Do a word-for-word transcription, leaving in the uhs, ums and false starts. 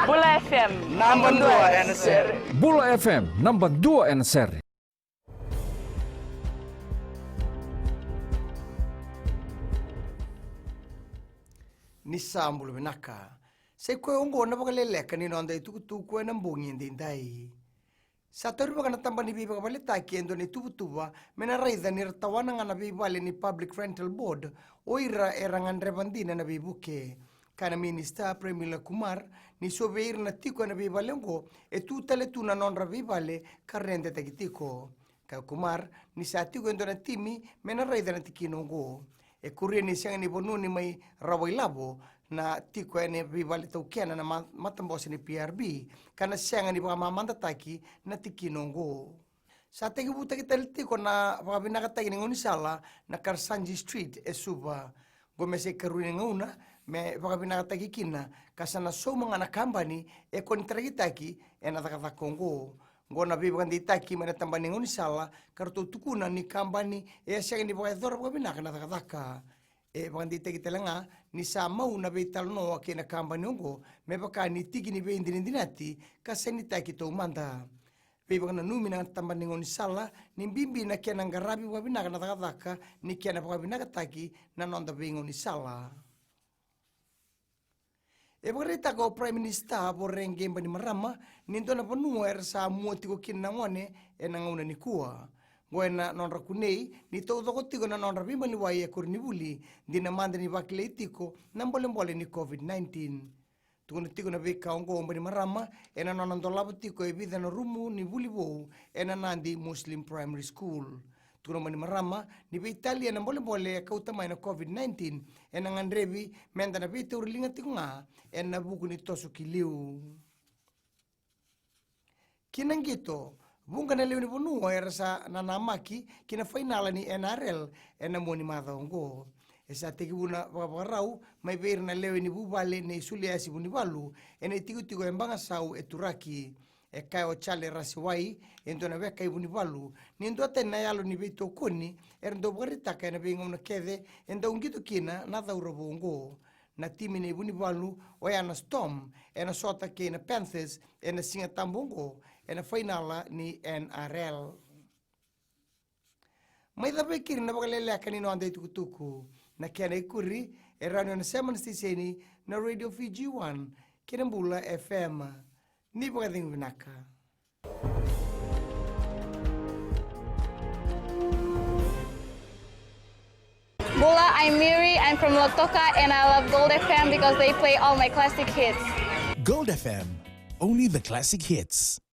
Bula F M, namba dua ena sere. Bula F M, namba dua ena sere. Ni sa bula vinaka. Sa i koya oqo na vakaleleka ni noda itukutuku ena bogi edaidai. Sa taurivaka na tabana ni veivakavaletaki e dua na ituvatuva me na raica ni ra tawana ga na veivale ni Public Rental Board o ira era gadreva dina na veivuke. Kaya na minisita Premila Kumar ni so vei ira na tiko ena veivale oqo e tu tale tu na nodra veivale ka redetaki tiko. Kaya o Kumar ni sa tiko e dua na timi me na raica na tikina oqo. E kuria ni sega ni vanua ni mai rawa ilavo na tiko ena veivale taukena na ma-, matabose ni P R B, ka na sega ni vakamamadataki na tikina oqo. Sa tekivutaki tale tiko na vakavinakataki ni gaunisala na Karsanji Street e Suva. Oqo me sa ikarua ni gauna me vakavinakataki kina, ka sa na sauma ga na kabani e konitarakitaki ena cakacaka oqo. Oqo na veivakadeitaki mai na tabana ni gaunisala, ka ratou tukuna ni kabani e a sega ni vakayacora vakavinaka na cakacaka. E vakadeitaki tale ga ni sa mau na veitalanoa kei na kabani oqo me vaka ni tiki ni veidinadinati ka sainitaki taumada. Veivakananumi na tabana ni gaunisala ni bibi na kena qaravi vakavinaka na cakacaka ni kena vakavinakataki na noda veigaunisala. E vakaraitaka o Prime Minister Voreqe Bainimarama ni dua na vanua era sa mua tiko kina na gone ena gauna nikua. Oqo ena nodra kunei ni taucoko tiko na nodra veimaliwai e koronivuli dina mada ni vakilai tiko na bolebole ni COVID nineteen. Tukuna tiko na veika oqo o Bainimarama ena nona dolava tiko e vica na rumu ni vuli vou ena Nadi Muslim Primary School. Tukuna o Bainimarama ni veitalia na bolebole e kauta mai na COVID nineteen ena gadrevi meda na veitauriliga tiko ga ena vuku ni toso ki liu. Ki na qito, vuqa na lewe ni vanua era sa nanamaki ki na fainala ni N R L ena mua ni macawa oqo. E sa tekivu na vakavakarau mai vei ira na lewe ni vuvale nei Suliasi Vunivalu ena itikotiko e Bagasau e Turaki. E kaya o Charlie Rasewai, e dua na weka i Vunivalu, ni duatani na yalo ni veitokoni era dau vakaraitaka ena veigauna kece e dau qito kina na cauravou oqo. Na timi nei Vunivalu oya na Storm, ena sota kei na Panthers ena Siga Tabu oqo ena fainala ni N R L. Mai cava e keri na vakaleleka ni noda itukutuku. Na kena ikuri e rawa ni o na sema na siteseni na Radio Fiji One kei na Bula F M. Ni vakacegu vinaka. Bula, I'm Miri. I'm from Lautoka, and I love Gold F M because they play all my classic hits. Gold F M, only the classic hits.